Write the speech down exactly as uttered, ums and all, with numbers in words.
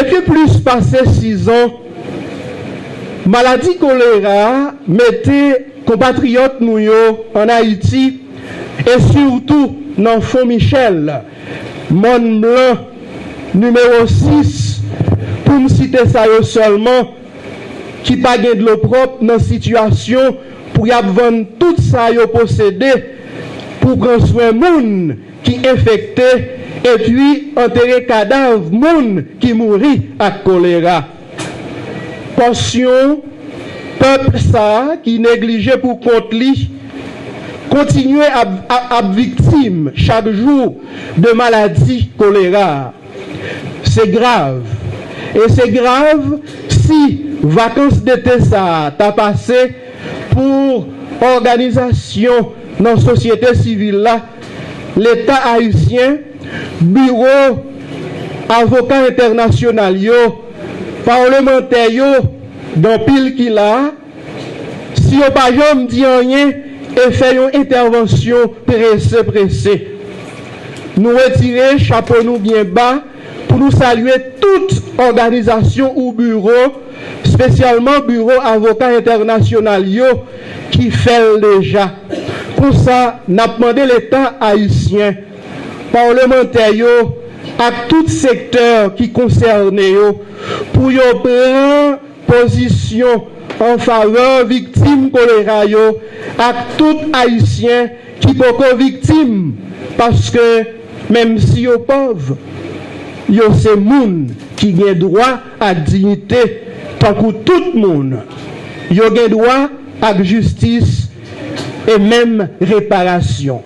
Depi plis pase sizan, maladi kolera a mete konpatriyòt nou yo ann Ayiti, e sitou nan Fon Michèl, Mòn Blan, nimewo sis, pou m site sa yo sèlman, ki pa gen dlo pwòp, nan sitiyasyon pou y ap vann tout sa yo posede pou pran swen moun ki enfekte epi antere kadav moun ki mouri ak kolera. Pòsyon pèp sa a ki neglije pou kont li kontinye ap, ap, ap viktim chak jou de maladi kolera a. Se grav. E se grav si vakans dete sa a ta pase pou òganizasyon nan sosyete sivil la, Leta ayisyen, biwo avoka entènasyonal yo, palmantè yo, gen anpil ki la, si yo pa janm di anyen e fè yon entèvansyon prese prese. Nou retire chapo nou byen ba pou nou salye tout òganizasyon ou biwo, espesyalman biwo avoka entènasyonal yo ki fè l deja. Konsa, n ap mande Leta ayisyen, palmantè yo ak tout sektè ki konsène yo pou yo pran pozisyon an favè viktim kolera yo ak tout Ayisyen ki poko viktim, paske menm si yo pòv, yo se moun ki gen dwa ak diyite tankou tout moun. Yo gen dwa ak jistis e menm reparasyon.